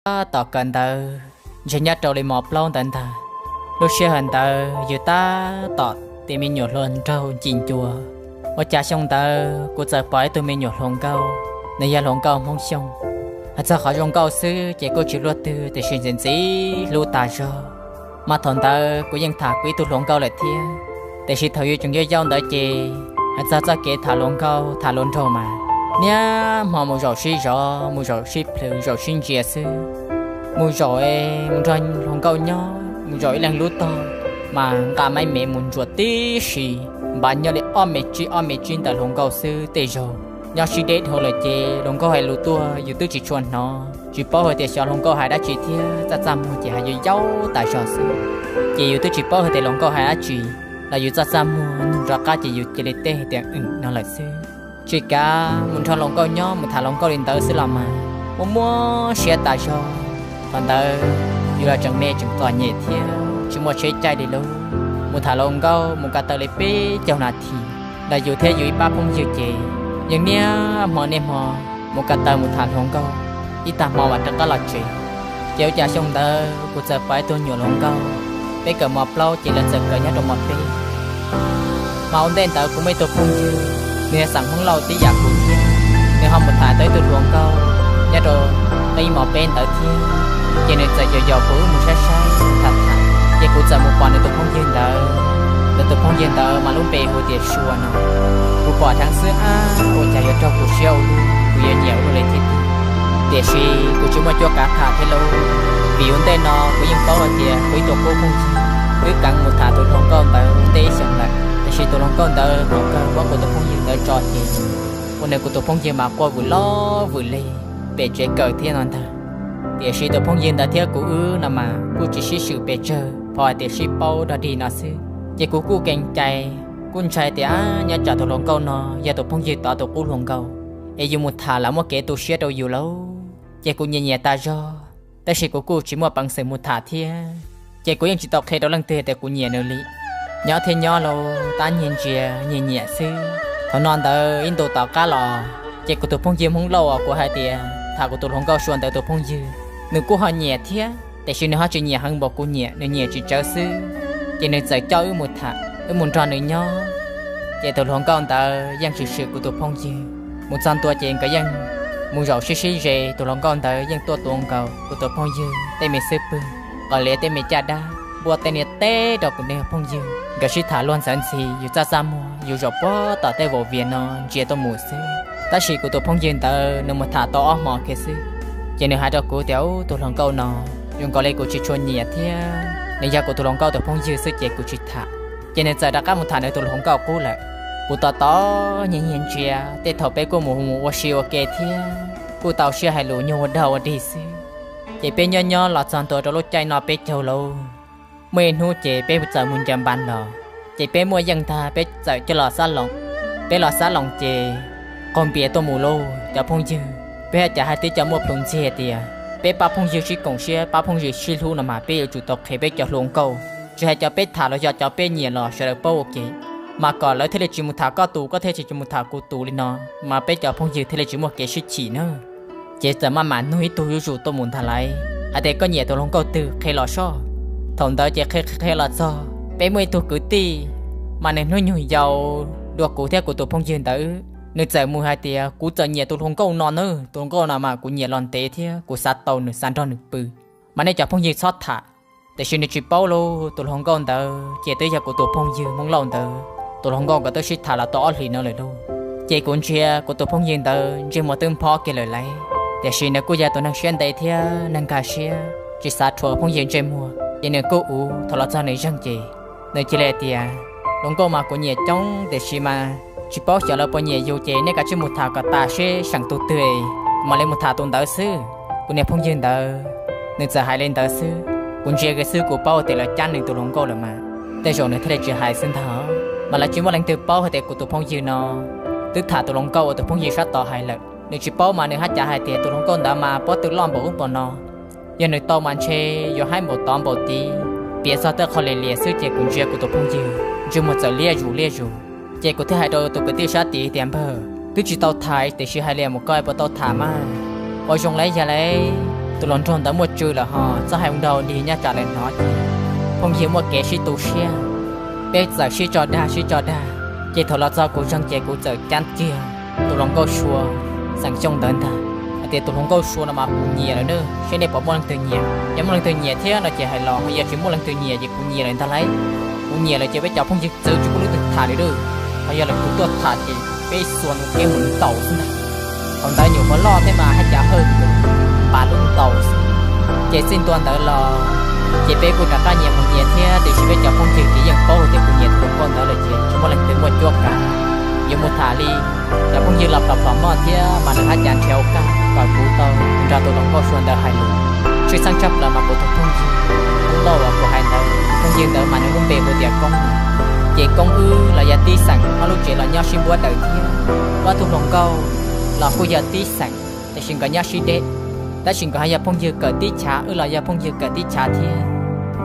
tab tom kawm ntawv, ntshe nyob rau li mos plaub ntawd ntag. Lub sij hawm ntawd yus tab tom tiav me nyuam hluas nraug ncim ncua. Ua cas xyoo ntawd kuv txawm pom ib tug me nyuam hluas nkauj, nws yog hluas nkauj Hmoob Xyooj. Hais txog qhov zoo nkauj xwb ces kuj tsis luaj twg tiam sis ntxim ntxim hlub tas zog. Mas thaum ntawd kuv yeej tham kuv ib tug hluas nkauj lawm thiab, tiam sis thaum yus tseem yau yau ntawd ces hais txog txoj kev tham hluas nkauj tham hluas nraug mas niaj hmo mus zaum sib zov, mus zaum sib plhws, zaum sib ntsia xwb. Mus zaum, mus nrog hluas nkauj nyob, mus zaum ib leeg lub tog mas nqa maib me mus ntsuas tib si, npav nyob li ob me tsib ob me tsib ntawm hluas nkauj xwb tej zaug. Nyob sib deb dhau lawm ces hluas nkauj hais lus tuaj yus twb tsis tshua hnov, tsis paub hais tias xyov hluas nkauj hais dab tsi thiab, txaj txaj muag ces hais yau yau tas zog xwb. Ces yus twb tsis paub hais tias hluas nkauj hais dab tsi, los yus txaj txaj muag nug rov qab ces yus cia li teb hais tias wm no lawm xwb. Tsis kav mus nrog hluas nkauj nyob mus tham hluas nkauj li ntawd xwb los mas muaj muaj siab tas zog. Thaum ntawd yus los tseem me tseem txom nyem thiab tsis muaj tsheb caij li lauj. Mus tham hluas nkauj mus ko taw li peb caug nas this, los yus thiab yus ib pab phooj ywg ces yeej niaj hmo niaj hmo mus ko taw mus tham hluas nkauj, ib tag hmo mam rov qab los tsev. Ces ua cas xyoo ntawd kuv txawm pom ib tug nyuam hluas nkauj, peb kawm mos plaub ces lawv txawm kawm nyob rau mos peb. Mas ua ntej ntawd kuv muaj ib tug phooj ywg, nws yog xeem Hmoob Lauj tib yam kuv thiab, nws ho mus tham tau ib tug hluas nkauj nyob rau qib mos peb ntawd thiab. Ces nws txawm yos yos kuv wb mus saib saib tham tham, ces kuv txawm mus pom nws tus phooj ywg ntawd. Nws tus phooj ywg ntawd mas lub npe hu tias Sua no. Kuv pom dheev xwb ab, ua cas yuav raug kuv siab ua luaj, kuv yuav nyiam ua luaj li thiab tiag. Tiam sis kuv tsis muaj cuab kav tham thiab lauj, vim ua ntej no kuv yeej paub hais tias kuv ib tug qub phooj ywg twb keev mus tham tus hluas nkauj ntawd ua ntej ib xyoos lawm, tiam sis tus hluas nkauj ntawd thaum kawg muab kuv tus phooj ywg ntawd tso ces ua rau kuv tus phooj ywg mas quaj vwm loj vwm lig pem tsev kawm thiab no ntag. Tiam sis tus phooj ywg ntawd thiab kuv wb no mas kuj tsis sib swm pes tsawg, pom hais tias sib paub dog dig no xwb. Ces kuv kuj kees cai, kuj ntshai tias nyob tsam tus hluas nkauj no yog tus phooj ywg tod tus qub hluas nkauj, es yus mus tham lawm muaj kev tu siab rau yus lauj. Ces kuv nyiam nyiam tas zog, tab sis kuv kuj tsis muaj peev xwm mus tham thiab. Ces kuv yeej tsis tau qhia rau leej twg tias kuv nyiam nws li. Nyob thiab nyob lauj, tab nyiag ntsia nyiag nyiam xwb. Thaum no ntawd ib ntu tom qab los, ces kuv tus phooj ywg Hmoob Lauj uas kuv hais tias tham kuv tus hluas nkauj Sua ntawd tus phooj ywg, nws kuj ho nyiam thiab, tiam sis nws ho tsis nyiam heev npaum kuv nyiam, nws nyiam tsis tsawg xwb. Ces nws txawm coj wb mus tham, wb mus nrog nws nyob. Ces tus hluas nkauj ntawd yeej tsis swm kuv tus phooj ywg. Mus txog ntua ces nkawd yeej mus zaum sib sib ze, tus hluas nkauj ntawd yeej tuaj tua nkaus kuv tus phooj ywg tej me xub pwg, qos liav tej me caj dab, npuaj tej niag teb rau kuv niag phooj ywg. Nkawd sib tham luag ntxhi ntxhi, yus txaj txaj muag, yus zaum puag tom tej vaum vias no ntsia tuaj mus xwb. Tab sis kuv tus phooj ywg ntawd nws mus tham tau ob hmo kiag xwb, ces nws hais rau kuv tias, Ub, tus hluas nkauj no zoo nkaus li kuv tsis tshua nyiam thiab, nws yog kuv tus hluas nkauj tus phooj ywg xwb ces kuv tsis tham. Ces nws txawm rov qab mus tham nws tus hluas nkauj qub lawm. Kuv tos tos nyiag nyiag ntsia tej thaum peb kuj mus mus ua si ua ke thiab kuj tau siab hais lus nyuag ua dog ua dig xwb. Ces peb nyob nyob los txog ntua rau lub caij noj peb caug lauj. Muaj ib hnub ces peb txawm mus ncaws npas los, ces peb muaj yeej ntag peb txawm coj los xab loos. Peb los xab loos ces qaug npias tuaj mus lauj cov phooj ywg. Peb haj cas hais tib co muaj plhus ntxiag tias peb pab phooj ywg sib koom siab pab phooj ywg sib hlub no mas peb yuav tsum tau qhia peb cov hluas nkauj, tsis hais cov peb tham los yog cov peb nyiam los sawv daws paub ua ke, mas kom lawv thiaj li tsis mus tham koj tus koj thiaj tsis mus tham kuv tus li no, mas peb cov phooj ywg thiaj li tsis muaj kev sib chim na. Ces txawm maj mam nug ib tug zuj zus tuaj mus ntag lauj, hais tias koj nyiam tus hluas nkauj twg qhia los soj. Thaum ntawd ces qhia qhia los txog peb muaj ib tug kwv tij, mas nws hnub nyoog yau dua kuv thiab kuv tus phooj ywg ntawd, nws txawm mus hais tias kuv txawm nyiam tus hluas nkauj no na, tus hluas nkauj no mas kuv nyiam los ntev thiab kuv xav tau nws xav nrog nws pw, mas nej cov phooj ywg txhob tham. Tiam sis nws tsis paub lauj, tus hluas nkauj ntawd ces twb yog kuv tus phooj ywg Hmoob Lauj ntawd tus hluas nkauj nkawd twb sib tham los tau ob hlis no lawm lauj. Ces kuv ntsia kuv tus phooj ywg ntawd ntsej muag twb nphob kiag lawm lauj, tiam sis nws kuj yog tus neeg siab ntev thiab neeg nkag siab tsis xav rhuav phooj ywg ntsej muag, ces nws kuj uv thaum los txog nws zeeg ces nws cia li hais tias, hluas nkauj mas kuv nyiam coob tiam sis mas tsis paub xyov lawv puas nyiam yus ces nej kav tsij mus tham kom tas seb seem tus twg, kuv mam li mus tham tus ntawd xwb. Kuv niag phooj ywg ntawd nws txawm hais li ntawd xwb, kuv ntsia kiag xwb kuv paub tias lawv cab nws tus hluas nkauj lawm mas, tej zaum nws thiaj li tsis hais xwb ntag. Mas lawv tsis muaj leej twg paub hais tias kuv tus phooj ywg no twb tham tus hluas nkauj uas tus phooj ywg sab tod hais lawm. Nws tsis paub mas nws haj cav hais tias tus hluas nkauj ntawd mas pob tw loj npaum ub npaum no, yog nws tau mas ntshe yuav haib npaum tod npaum tid, piav txog tej qho liam liam xwb ces kuv ntsia kuv tus phooj ywg ntsej muag txawm liab zus liab zus. Ces kuv thiaj hais rau tus kwv tij sab tid tias, npawg, twb tsis tau tham tiam sis hais li mus koj puas tau tham mas? Ua zoo lauj, yog lauj, tus hluas nraug ntawd muaj tswv lawm ho txhob hais ua nraug dig nyob tsam lawv hnov ces phooj ywg muaj kev sib tu siab. Peb txawm sib tso dag sib tso dag, ces thaum los txog kuv zeeg ces kuv txawm cab kiag tus hluas nkauj Suav xeem Xyooj ntawd ntag. Hais tias tus hluas nkauj Suav no mas kuv nyiam lawm na, seb nej puas muaj leej twg nyiam. Yog muaj leej twg nyiam thiab no ces hais los, ho yog tsis muaj leej twg nyiam ces kuv nyiam lawm ntag lauj. Kuv nyiam lawm ces peb cov phooj ywg txwv tsis pub leej twg tham li lawm. Ho yog lawv kuv tuaj tham ces peb xuas nws kev mus ntaus xwb ntag. Thaum ntawd nyuam qhuav loj thiab mas haj cav hawj npas lub ntaus xwb. Ces txij ntua ntawd los ces peb kuj rov qab nyias mus nyias thiab, tiam sis peb cov phooj ywg ces yeej paub tias kuv nyiam tus hluas nkauj ntawd lawm ces tsis muaj leej twg muaj cuab kav yuav mus tham li. Cov phooj ywg los plhom plhom moj thiab mas nws haj cav nrhiav ua kaj kom kuv tau nrog tus hluas nkauj Suav ntawd hais lus. Tshwj xeeb tshaj plaws mas kuv tus phooj ywg loj uas kuv hais ntawd, phooj ywg ntawd mas nws lub npe hu tias Koob. Ces Koob wb los yog tib xeem, ob lub tsev los nyob sib npuab daws thiab. Ob tug hluas nkauj los kuj yog tib xeem, tiam sis nkawd nyob sib deb, tab sis nkawd ho yog phooj ywg kawm tib chav, wb los yog phooj ywg kawm tib chav thiab.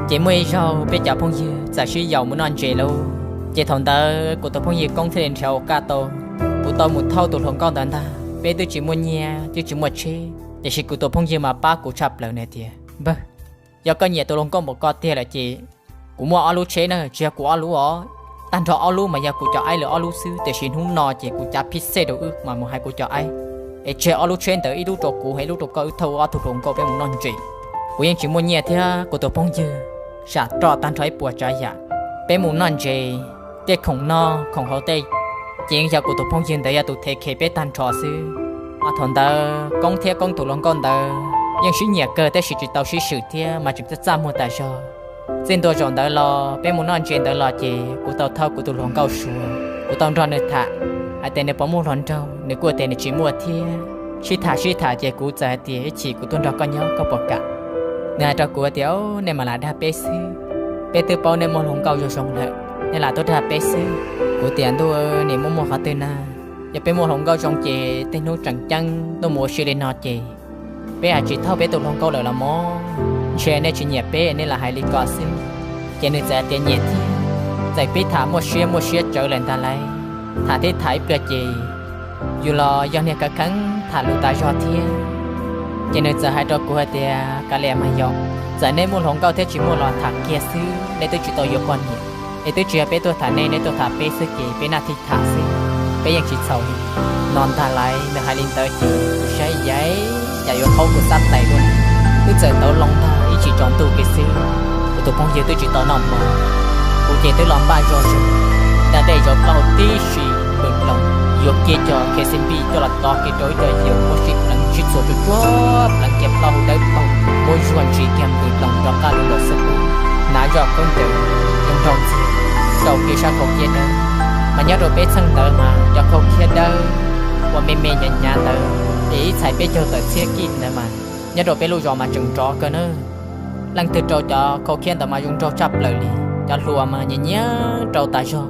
Ces muaj ib zaug peb cov phooj ywg txawm sib yaum mus noj ntses lauj. Ces thaum ntawd kuv tus phooj ywg Koob thiaj li nrhiav ua kaj tau, kuv tau mus thauj tus hluas nkauj ntawd ntag. Peb twb tsis muaj nyiaj twb tsis muaj tsheb, tiam sis kuv tus phooj ywg mas pab kuv tshaj plaws nws tias, Npawg, yog koj nyiam tus hluas nkauj npaum ko tiag lawm ces kuv muaj ob lub tsheb na, tsis yog kuv ob lub os. Tag nrho ob lub mas yog kuv cov aib lawv ob lub xwb, tiam sis hnub no ces kuv cav phij xej rau wb mas mus hais kuv cov aib es tseg ob lub tsheb ntawd, ib lub rau kuv, ib lub rau koj, wb thauj wb ob tug hluas nkauj peb mus noj ntses. Kuv yeej tsis muaj nyiaj thiab kuv tus phooj ywg sam roj tag nrho ib puas tsav yam. Peb mus noj ntses, tej khoom noj khoom haus tej ces yeej yog kuv tus phooj ywg ntawd yog tus thev khev peb tag nrho xwb. Mas thaum ntawd Koob thiab Koob tus hluas nkauj ntawd yeej sib nyiam kawg tab sis tsis tau sib swm thiab mas tseem txaj txaj muag tas zog. Txij ntua zaum ntawd los peb mus noj ntses ntawd los ces kuv tau thauj kuv tus hluas nkauj Suav, kuv tau nrog nws tham hais tias nws puas muaj hluas nraug, nws kuj tias nws tsis muaj thiab. Sib tham sib tham ces kuv txawm hais tias ib chim kuv tuaj nrog koj nyob koj puas kam? Nws hais rau kuv tias, Nej mam lam dag peb xwb, peb twb paub nej muaj hluas nkauj zoo zoo lawm, nej lam tuaj dag peb xwb. Kuv tias, Ntuj, nim muaj muaj qhov twg na? Yog peb muaj hluas nkauj zoo ces tej hnub tseem ceeb tuaj mus ua si li no ces peb hais tsis thauj peb tus hluas nkauj lawm los mas. Ntshe nej tsis nyiam peb nej lam hais li ko xwb. Ces nws txawm hais tias, Nyiam thiab, txawm peb tham muaj siab muaj siab tsawv lawm ntag lauj. Tham thiab tham ib pliag ces yus los yog niag khav kheeb tham lus tas zog thiab. Ces nws txawm hais rau kuv hais tias, Kav liam mas yom, txawm nej muaj hluas nkauj thiab tsis muaj los tham kiag xwb, nej twb tsis tau yuav poj niam. Es twb tsis yog peb tuaj tham nej, nej tuaj tham peb xwb ces peb naj thij tham xwb, peb yeej tsis txhaum li no ntag lauj. Nws hais li ntawd ces kuv saib yaib cas yuav qhaub kuv xab tais dua. Twb txawm ntawd loo ntag ib chim tsaus ntuj kiag xwb, kuv tus phooj ywg twb tsis tau noj hmo, kuv ces twb los npaj zog zog, da dej zov plaub hau tib si, npws dloo, yuav kiag cov khe xi npij coj los tov kiag rau ib co yawg muab sib pleev sib txhuam tsuag tsuag, pleev kiag plaub hau dawb paug, muab zuag ntsis kiag npws dloo rov qab rau nraum xwb. Hnav zoj khaub ncaws zoo nraug ntxiag, rau kiag sab khau khiab dawb. Mas nyob rau peb txheej ntawd mas cov khau khiab dawb uas me me hnyav hnyav ntawd ces ib txhais peb caug tawm txhiab kij ntawd mas nyob rau peb lub zos mas tseem nrov kawg na. Leej twg rau cov khau khiab ntawd mas zoo nraug tshaj plaws li. Cov hluas mas nyiam nyiam rau tas zog.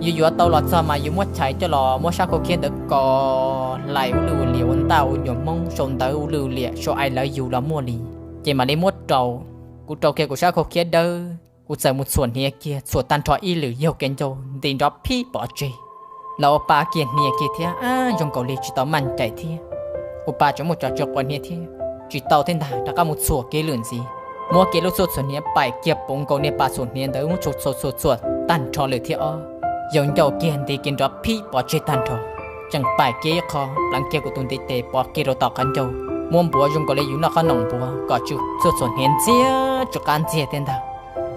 Yus yuav tau los txog mas yus muab chais coj los muab sab khau khiab ntawd kos hlais ua lwj ua liam ua ntaj ua nyuam hmoob sau ntawv ua lwj ua liam sau I love you los muaj li. Ces mam li muab rau. Kuv rau kiag kuv sab khau khiab dawb, kuv txawm mus txhuam hniav kiag, txhuam tag nrho ib lwm yaug kev ncau nti nrov phib pov tseg. Los ua pa kiag hnia kiag thiab, ab, zoo nkaus li tsis tau maj ncaim thiab. Ua pa tseem muaj cov tsw quav hniav thiab, tsis tau thiab ntag, rov qab mus txhuam kiag lwm ntxiv. Muab kiag lub tshuaj txhuam hniav paim kiag puv nkaus niag pas txhuam hniav ntawd, muab txhuam txhuam txhuam tag nrho lwm thiab ob, yaug ncauj kiag nti kiag nrov phib pov tseg tag nrho. Tseem paim kiag ib qho, pleev kiag kuv tus ntiv tes pov kiag rau tom qhov ncauj, muab npuav zoo nkaus li yus noj qhob noom npuav kom tsw tshuaj txhuam hniav ntxiag tsw qab ntxiag thiab ntag.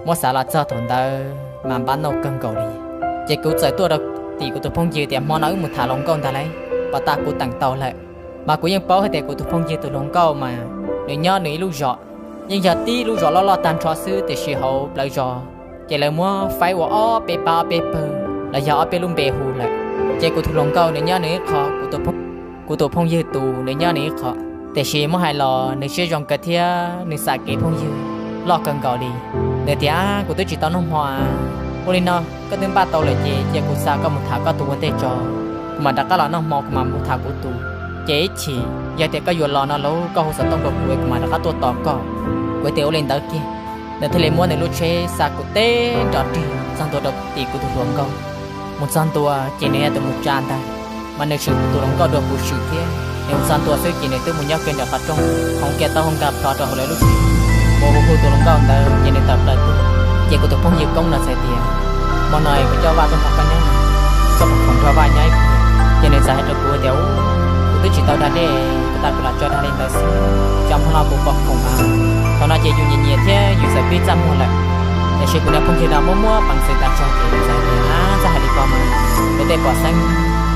Muab xav los txog thaum ntawd mas npab nauj kawg nkaus li. Ces kuv txawm tuaj rau tim kuv tus phooj ywg tias hmo no wb mus tham hluas nkauj ntag lauj, pov tas kuv teem tau lawm. Mas kuv yeej paub hais tias kuv tus phooj ywg tus hluas nkauj mas nws nyob nws ib lub zos, yeej yog tib lub zos loj loj tag nrho xwb tiam sis hauv plawv zos ces lawv muab faib ua ob peb pab ob peb pawg los yog ob peb lub npe hu lawm. Ces kuv tus hluas nkauj nws nyob nws ib qho, kuv tus phooj ywg tus nws nyob nws ib qho. Tiam sis muab hais los nws siab zoo kawg thiab nws xam kev phooj ywg loj kawg nkaus li. Nws tias, Kuv twb tsis tau noj hmo, ua li no, koj twb npaj tau lawm ces cia kuv xa koj mus tham koj tus ua ntej tso, kuv mam rov qab los noj hmo kuv mam mus tham kuv tus. Ces ib chim yog tias koj yuav los no lauj, koj hu xov tooj rau kuv kuv mam rov qab tuaj tos koj. Kuv tias ua li ntawd kiag. Nws thiaj li muab nws lub tsheb xa kuv teb nrov rwg txog ntua rau tim kuv tus hluas nkauj. Mus txog ntua ces nws yog tus mus tsa ntag, mas nws swm tus hluas nkauj dua kuv swm thiab. Nws mus txog ntua xwb ces nws twb mus nyob kiag nram qhov rooj, hauv kiag taub hau nkag plho rau hauv lawv lub tsev, mus hu hu tus hluas nkauj ntawd ces nws tawm plaws tuaj. Ces kuv tus phooj ywg Koob no txhais tias hmo no kuv coj Vaj tuaj nrog koj nyob, koj pom khoom nrog Vaj nyob ib pliag. Ces nws txawm hais rau kuv tias, Kuv twb tsis tau da dej, kuv tas kuv los tso da li ntawd xwb, cov hmo no kuv pom khoom a. Thaum no ces yus nyiam nyiam thiab yus txawm pib txaj muag lawm. Tiam sis kuv niag phooj ywg no muab muab peev xwm tas tso ces yus txawm tias, Ab, txawj hais li ko mas, lawv tej pom xeeb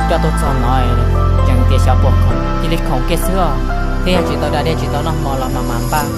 coj tuaj txog no tseem tias xyov pom khoom, cia li khoom kiag xwb os, thiab yog tsis tau da dej tsis tau noj hmo los mas mas npaj.